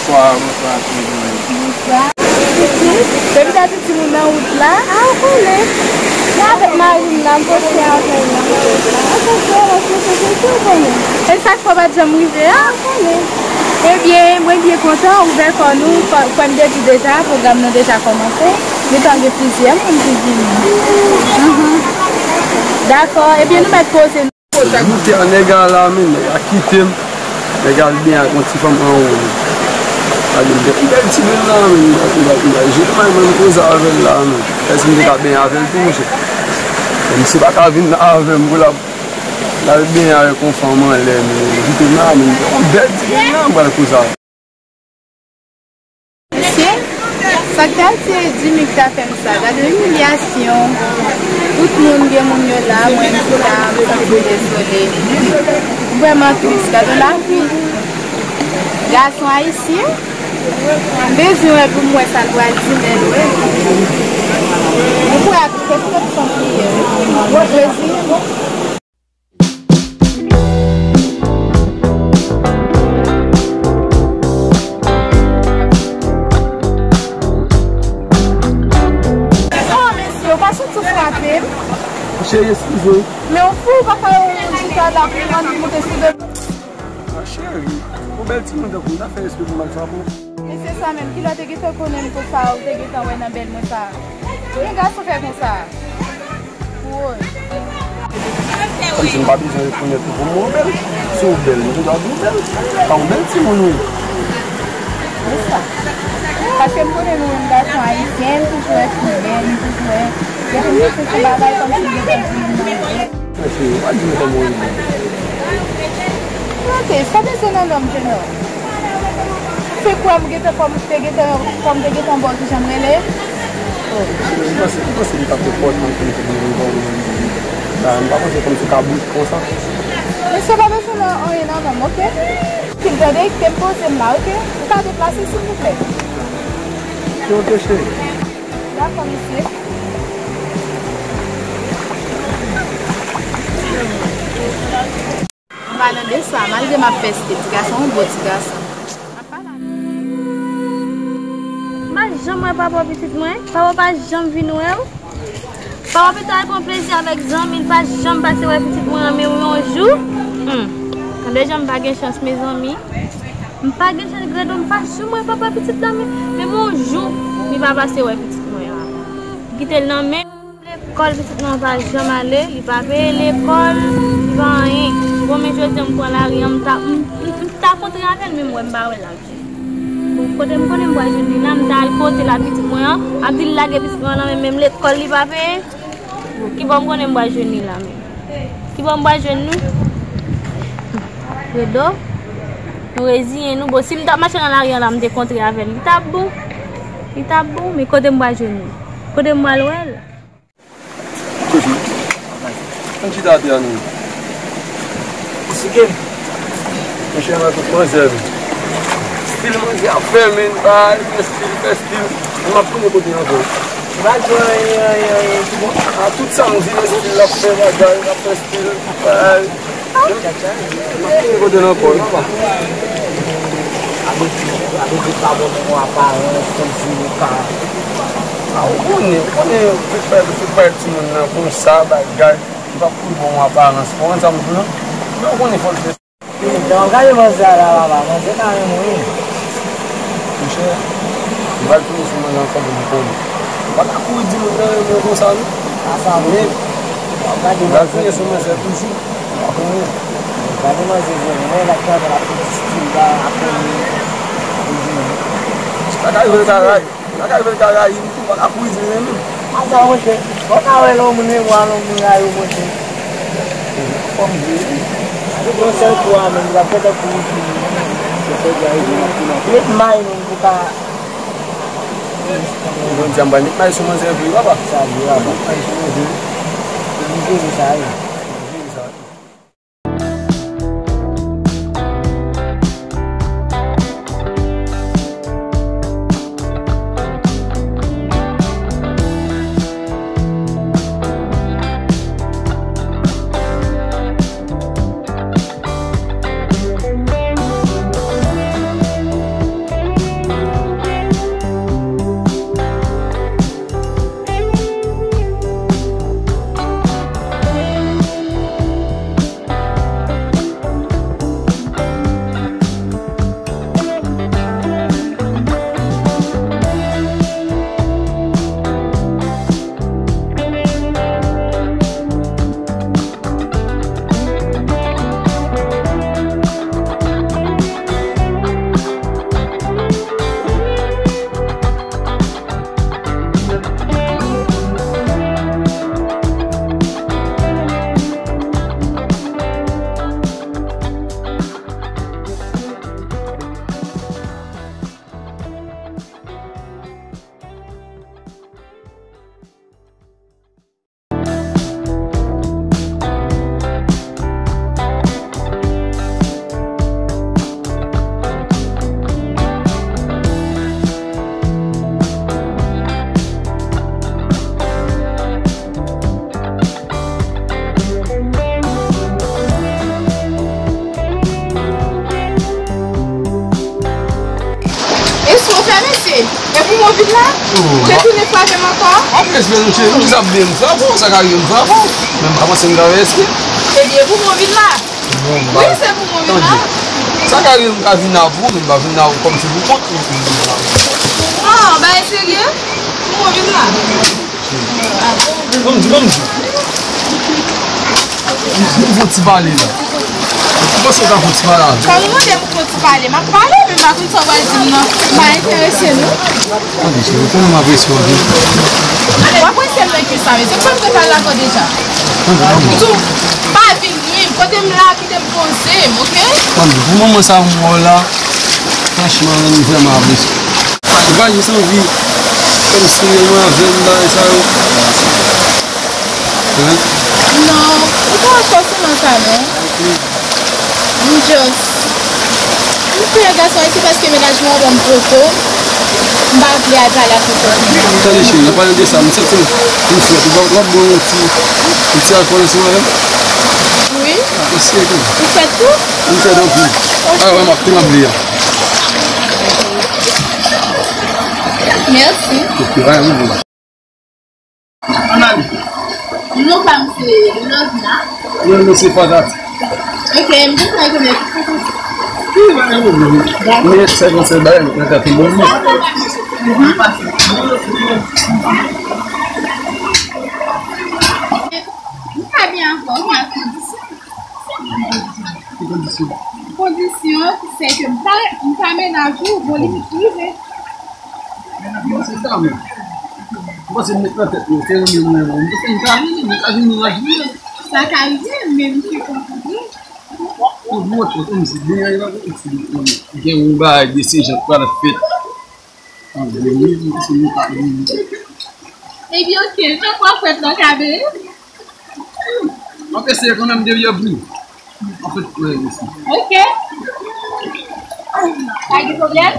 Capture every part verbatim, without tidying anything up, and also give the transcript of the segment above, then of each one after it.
Bonswa, bonswa, bonswa. Bonswa. Depi tati timoun nan wout la. A, ou konnen. Mwen avèk mari m nan, m pote avè l nan wout la. An, se vre, se vre, se vre, ou konnen. E sa k fè w pa t janm rive a? A, ou konnen. Ebyen, mwen byen kontan, ouvè kò nou, kò, kòm m te di deja, pwogram nan deja kòmanse. Gentan gen plizyè moun ki vini. Mhm. Dakò, ebyen, nou mèt poze nou. Goute a nèg a la, men nèg a kite m. Nèg a al benyen ak yon ti fanm anwo, men. Gade, m gen yon bèl ti grenn la, men. M pa, m pa, m pa jete may mwen, m koze avè l la, men. Èske m te ka benyen avè l tou, monchè? Men misye pa ka vin avè m, pou l ap, l al benyen avèk yon fanm anlè, men. Kite m la, men. M gen yon bèl ti grenn la, m pral koze avè l. Mesye, sa k ta di Jimmy ki ta fè m sa? Gade imilyasyon. Tout moun gen moun yo la, mwen m chita, m santi m dezole. M vrèman tris. Gade lavi. Gason ayisyen, m bezwen wè pou m wè sa l pral di lè l wè m. Ou kwè ak kèk lòt fanm ki ye. Mwen plezi. Oh, mesye, ou pa santi w frape m? Cheri, eskize. Men ou fou, ou pa ka yon moun chita la pou mande moute sou do m. Ah, cheri, yon bèl timoun tankou m, ta fè respè pou m ak frape w. Mesye sa menm, kilè w te gentan konnen m konsa, ou te gentan wè nan bèl mwen sa? Kòman gason fè konsa? Woy. Kòmsi m pa bezwen rekonèt ou pou m, ou bèl. Si w bèl, m te dwe di w bèl. Sa yon bèl timoun, wi. Se sa. Paske m konnen nou menm gason ayisyen, m toujou wè fi bèl, m toujou wè. Depi m te soti bagay kòmsi m gentan di m nan. Mèsi, ou pa di m kòman w ye. Ok, sa bezwen nan nonm, jenòm. Se kwè m gentan, fò m te gentan, fò m te gentan ba w kijan m rele? Oh, m panse, m panse li t ap enpòtan pou m te vin ba w menm. Sa, m pa panse kòmsi w ka bout konsa. Men sa pa bezwen nan anyen nan nonm, ok? Fin tande, kite m poze m la, ok? Ou ka deplase, silvouplè? Ok, ok, cheri. Dakò, mesye. M pa nan de sa, malgre m ap fè stil, ti gason, yon bon ti gason. M ap pale avè l. M pa janm wè papa pitit mwen, papa pa janm vin wè w. Papa pito al pran plezi avèk zanmi l, pa janm pase wè pitit mwen an, men yon jou, hmm, tande jan m pa gen chans, mezanmi. M pa gen chans, Gredo, m pa janm wè papa pitit la, men, men yon jou, li pa pase wè pitit mwen an. Kite l nan men. Lekòl pitit mwen pa janm ale, li pa peye lekòl, li pa anyen. Bon, men jodi a m pran lari an, m ta, m, m, m ta kontre avè l, men m wè m pa wè l ap di. Bon, kote m konnen m pral jwenn li la, m ta al kote l ak pitit mwen an, ap di l lage pitit mwen an nan men m, menm lekòl li pa peye. Bon, ki bò m konnen m pral jwenn li la menm? Ki bò m pral jwenn li? Redo, nou reziyen nou. Bon, si m t ap mache nan lari an la, m te kontre avè l, li t ap bon. Li t ap bon, men kote m pral jwenn li? Kote m pral wè l? Kote? Ann chita atè a non. Esplike m. Monchè, mwen tout manzè, men. Stil manzè ap fè, men, bay, fè stil, fè stil. M ap tounen kote ankò. M pa di anyen, anyen, anyen, tout bon. A tout sa m di, men stil l ap fè bagay, l ap fè stil, bay. M ap tounen kote l ankò, non, pa. Abitid, abitid pa bon nan yon aparans, kòmsi ou ka. A, ou konnen, ou konnen, ou fè, ou fè timoun nan konsa, bagay. Li p ap kouri bon yon aparans. Ou konprann sa m di w lan? Men ou konnen fò l fè. Gade manzè a la, papa. Manzè ka renmen w, wi. Monchè, m pral tounen sou manzè ankò pou m konnen. Ou pa ka kouri di moun nan renmen w konsa, non. A sa vre. Men, gade, m pral tounen sou manzè toujou. Ou pa konnen. Gade manzè, gade, l ap travay, l ap fè ti stil, l ap konnen. Bagay vre, bagay. Sa ka rive l ka rayi m tou, pa ka kouri di l renmen m. A sa, monchè, ou pa ka wè lè yon moun renmen w, lè yon moun rayi w, monchè. Fò m di w, wi. Yon sèl kou a menm, li p ap gentan kouri di l renmen m. Se sèl kou a li di l ap kouri. Met may menm pou ka. Jodi a m pral met may sou manzè vre, papa. Sa vre, papa. Met may sou manzè. Li jere sa, wi. Li jere sa, wi. Mesye, e pou mwen vin la? Ou te tounen frape m ankò? M ap respè nou, cheri. M sa byen, m frape w, sa ka rive m frape w. Men m pa panse m ta respè. Ebyen, e pou mwen vin la? Wi, se pou mwen vin la. Sa ka rive m ka vin la pou ou, men m pa vin la kòmsi pou kont ou. Ah, bagay serye? Pou mwen vin la? Ban m di, ban m di. M fè yon ti pale la. Ou panse w ka fè yon ti pale avè m? Sa nou mande m fè yon ti pale? M ap pale, men m pa konn sa w pral di m nan. M pa enterese, non. Tande, cheri, ou konnen m apresye w anpil. W apresye m nan ki sa, mesye? Sa m te pale avè w deja. Tande, tande. Tou, pa vin nwi m. Kote m la, kite m poze m, oke? Tande, pou moman sa a m wè w la, franchman, m vrèman apresye w. Ou pa jis anvi fè m souri ansanm avè m, bagay sa yo? Hein? Non, ou pa fòseman sa, non. M just, m fè gason isi paske mennaj mwen an ban m poto. M pa vle al pale ak nenpòt moun. Tande, cheri, an palan de sa, m santi m, m frèt. Ou pa, ou pa bwè yon ti, yon ti alkòl ansanm avè m? Wi. Mèsi anpil. Ou frèt tou? M frèt anpil. Ah, wè, m ap, m ap li a. Mèsi. Ok, wè, m Non, pa m se Lovna. Non, non, se Fanatik. Ok, m te fè konbyen? Wi, pa gen pwoblèm. Men senkant sèt bagay nan kat ou bon. M pa byen avè w, men kondisyon. Ki kondisyon? Kondisyon, se ke m pa, m pa mennaj ou, bon, limit prive. Bon, se sa menm. Mwen se met nan tèt mwen, se renmen mwen, mwen. Mwen se m ka vini, mwen ka vini, mwen ka vini. Sa ka rive, men m te konprann. Ou mwen, ou mwen, se byen, gen yon bagay de se jan k pral fèt. Angle, wi, wi, se nou pa vini. Ebyen, oke, jan w ap fèt nan kabe. M ap eseye kanmenm, depi yo bri. An fèt, wè, mèsi. Oke. Pa gen pwoblèm.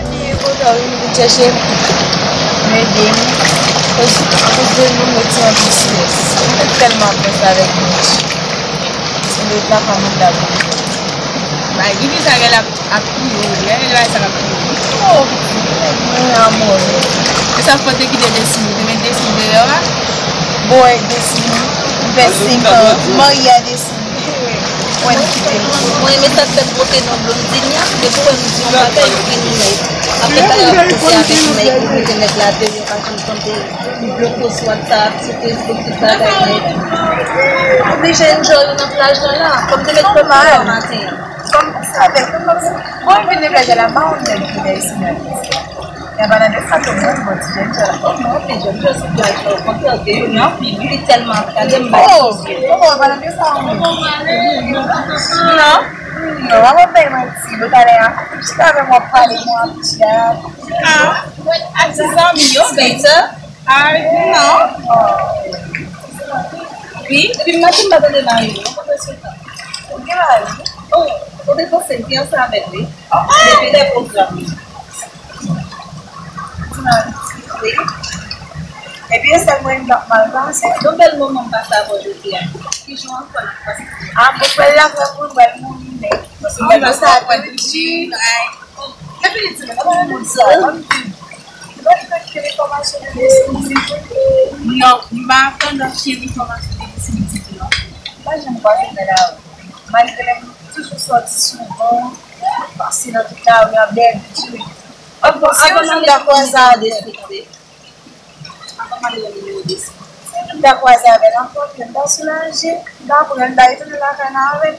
Mwen kontan wi, nou vin chèche m, nou ede m. Akoz, akoz de nou, mwen ti anpil strès. Mwen tèlman ap panse avèk Mitch. Se le papa mwen la. Bay, Vivi sa gèl ap, ap kriye, wi. Gade bagay sa l ap kriye. Oh, pitit mwen, mwen amore. E sa fò te kite Destiny, te met Destiny deyò a? Bon, e Destiny, m fè senk an, m marye a Destiny. Mwen kite l. Mwen renmen sa k fè m pote non Blondine an, depi w wè m di yon bagay, ou vin nèg. Apre bagay ap pouse avèk nèg, ou mete nèg la deyò, pa janm tande. Li bloke w sou WhatsApp, sou Facebook, tout bagay nèt. Oblije enjoy ou nan plaj lan la, kòm te met pòp nan maten an. Kòm sa avèk nou, kòm sa. Bon, vin nan plaj la, m pa konn nèg ki fè isi nan. Men pandan de sa, tou moun, bon, ti jèn, jèn, oh, non, ti jèn, jèn sou plaj la, okontrè, gen youn anpil, wi, li tèlman ap gade m, m pa. Oh, oh, pandan de sa, wi. Non. Non, pa konn bay manti, nou talè a. Chita avè m, w ap pale, m ap chat. Ah, a ti zanmi yo, bèt. Ah, non. Wi, epi m mande m pa tande mari m, non, mwen te sou tan. Ou gen mari? Oh, ou te panse m te ansanm avèk li? Depi lè pwogram li. Wi. Epi e sèl mwen m t ap mal pase. Yon bèl moman m pase avè w jodi a. Ki jan w ankò n ap pase? Ah, bon, frè la, frè pou mwen, mouri, men. Mwen sa, mwen di. Definitivman, nou pa nan moun sa. Non, m pa konn anpil enfòmasyon de Destiny. Non, m pa konn anpil enfòmasyon de Destiny ditou, non. M pa janm kwaze l nan lari. Malgre m toujou sòti souvan, pase nan tout lari a, bèl, di. Avan, avan m ta kwaze avè l. Avan m ale nan nimewo de san. Si m ta kwaze avè l ankò, ke m ta soulaje, m ta pran l, m ta retounen lakay mwen avè l.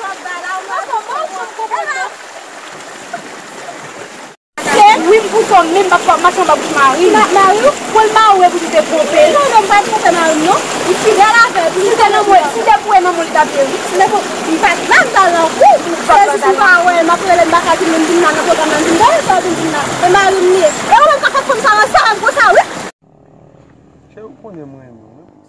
w ap bay la, ou mèt. Wi, m pou fè w menm, m ap mache anba bouch mari m. Mari w? Pou l mari w, pou li te twonpe l. Non, non, m pa twonpe mari m, non. M fidèl avè l. Si te nan mwen, si te pou e manman w, li t ap ye wi. Si te pou, m pa t la, m t al nan kou. Se jis m pa wè, m ap rele, m pa ka di moun vin la nan pwogram nan, vin la, sa vin, vin la. E mari m li ye. E ou menm ka fè kòm sa, sa, gwo sa, wi. Cheri, ou konnen m renmen w, wi.